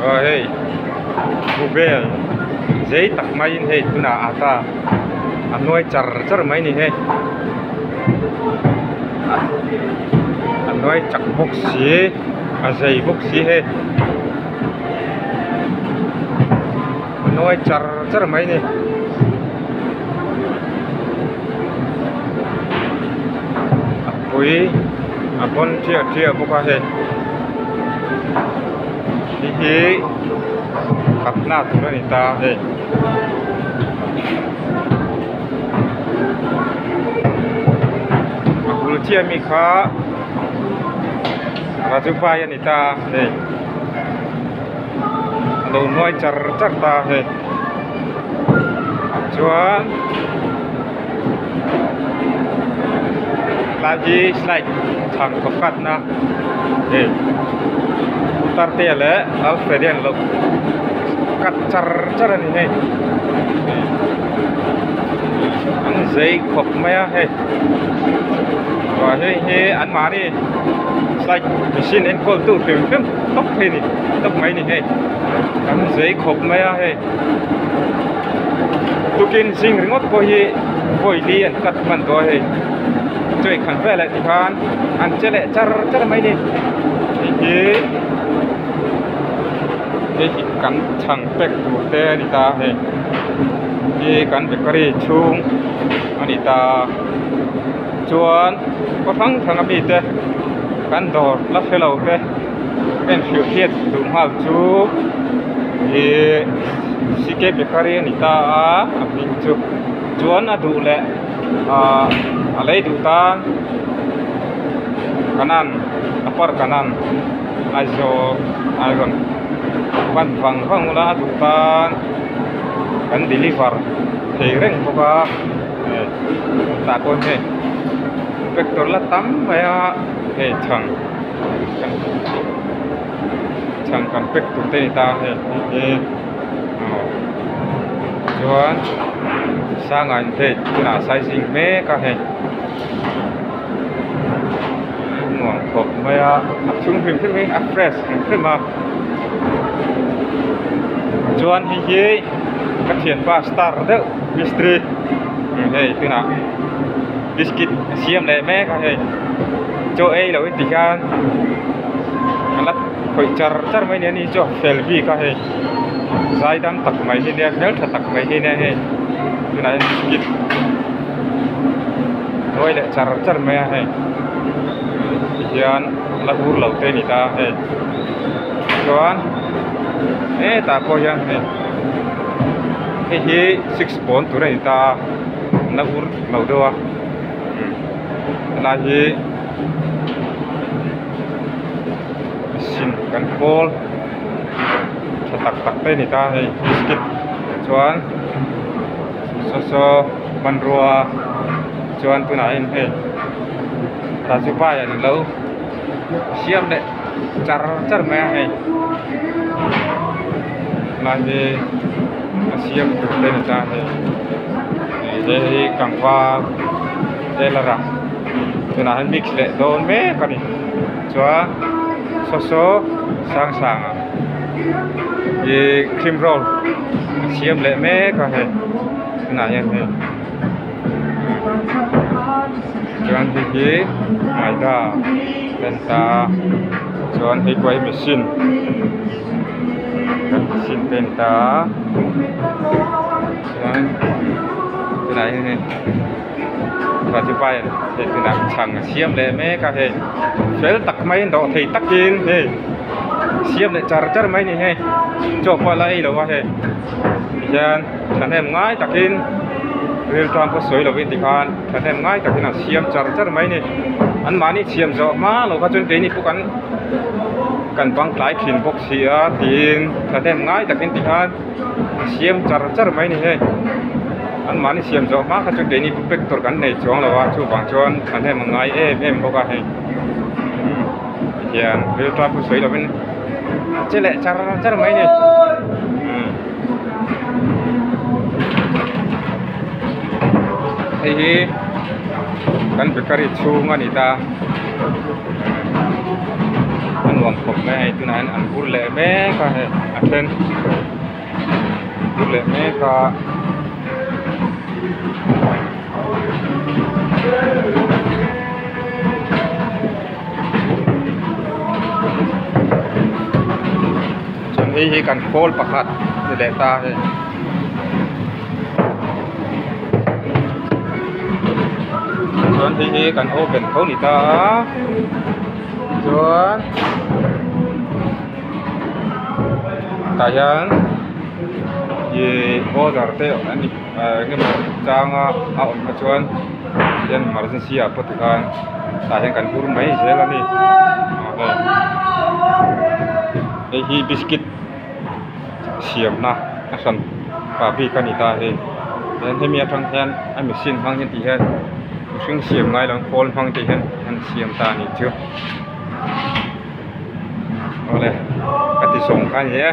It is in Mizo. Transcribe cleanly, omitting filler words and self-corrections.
Aw hei bubel zei tak maiin hei tunah ata a nuai char char mai a ni hei a nuai chak bawk si a zei bawk si hei a nuai char char mai a ni. A pui a bawn ṭiah ṭiah bawk a hei hei hi khatna tur a ni ta hei. A bul chiah mi kha Raju bhai a ni ta hei a lo nuai char char ta hei chuan tlai hi slide chhang khawp katna hei Tarte leh Alfred an lo cut char char a ni hei an zei khawp mai a hei chuan hei hi an mahni slide machine enkawl tu hrim hrim tawp thei a ni tawp mai a ni hei an zei khawp mai a hei tukin zing ringawt pawh hi vawi li an cut hman tawh a hei chawi khan veleh tikhan an che leh char char mai a ni hei hi hei hi kan chhang pack tur te a ni ta hei hi kan bakery chhung a ni ta chuan khaw hrang hrang a mite kan dawr la hre lo te en hrilh hriat duh nghal chu ihh C K bakery a ni ta a a hming chu chuan a duh leh ahh a lei duh tan kanan a par kanan Aizawl a rawn pan vang vang ula a duh tan kan deliver thei reng bawk a hei tah pawh hian hei tractor la tam mai a hei chhang chhang kan pack tur te a ni ta hei hi aw chuan sangah in hei tunah sizing mek a hei. Nuam khawp mai a a chhung hrim hrim hi a fresh hrim hrim a chuan hei hi ka thianpa star deuh mistiri hei tunah biscuit a siam leh mek a hei chaw ei loh in ti hian a la khawih char char mai a ni ani chu a fel bik a hei zaidam tak mai hi nia hmeltha tak mai hi nia hei tunah hian biscuit. Nuai leh char char mai a hei tihian la ur lo te a ni ta hei chuan hetah pawh hian hei hei hi six pawn tur a ni ta a la ur lo deuh a helai hi machine kan khawl tha tak tak te a ni ta hei biscuit chuan saw saw hmanrua chuan tunah hian hei Raju bhai an lo siam leh char char mai a hei tunah hi a siam tur te a ni ta hei hei hi kangvar tailor ah tunah hian mix leh dawn mek a ni chuan saw saw sang sang ah ihh cream roll a siam leh mek a hei tunah hian hei chuan hei hi maida a ni ta a chuan hei pawh hi machine kan machine te a ni ta a chuan tunah hian hei Raju bhai hei tunah chhang a siam leh mek a hei fel tak maiin dawhthei takin hei siam leh char char mai a ni hei chaw pawh a la ei lo a hei tihian thahnem ngai takin rilṭam pawh sawi lovin tikhan thahnem ngai takin an siam char char mai a ni anmahni siam zawh hma lo kha chuan keini pawh kan kan bang tlai thin bawk si a tiin thahnem ngai takin tikhan a siam char char mai a ni hei anmahni siam zawh hma kha chuan keini pawh pack tur kan nei chuang lo a chuvang chuan thahnem a ngai em em bawk a hei tihian rilṭam pawh sawi lovin a che leh char char mai a ni. Hei hi kan bakery chhung a ni ta a. nuam khawp mai a hei tunah hian an bur leh mek a hei a then bur leh mek a. Chuan hei hi kan khawl pakhat ni leh ta hei. Chuan hei hi kan oven tho ni ta a chuan tah hian ih order te a ni eng emaw changa a awm kha chuan tihian emergency ah pawh tikhan tah hian kan hur mai zel a ni hei hi biscuit siamna a hran pa bik a ni ta hei chuan hemi atang hian a machine hmang hian ti hian mihring siam ngai lo khawl hmang te hian an siam ta a nih chu awle ka ti zawng kha a ni e.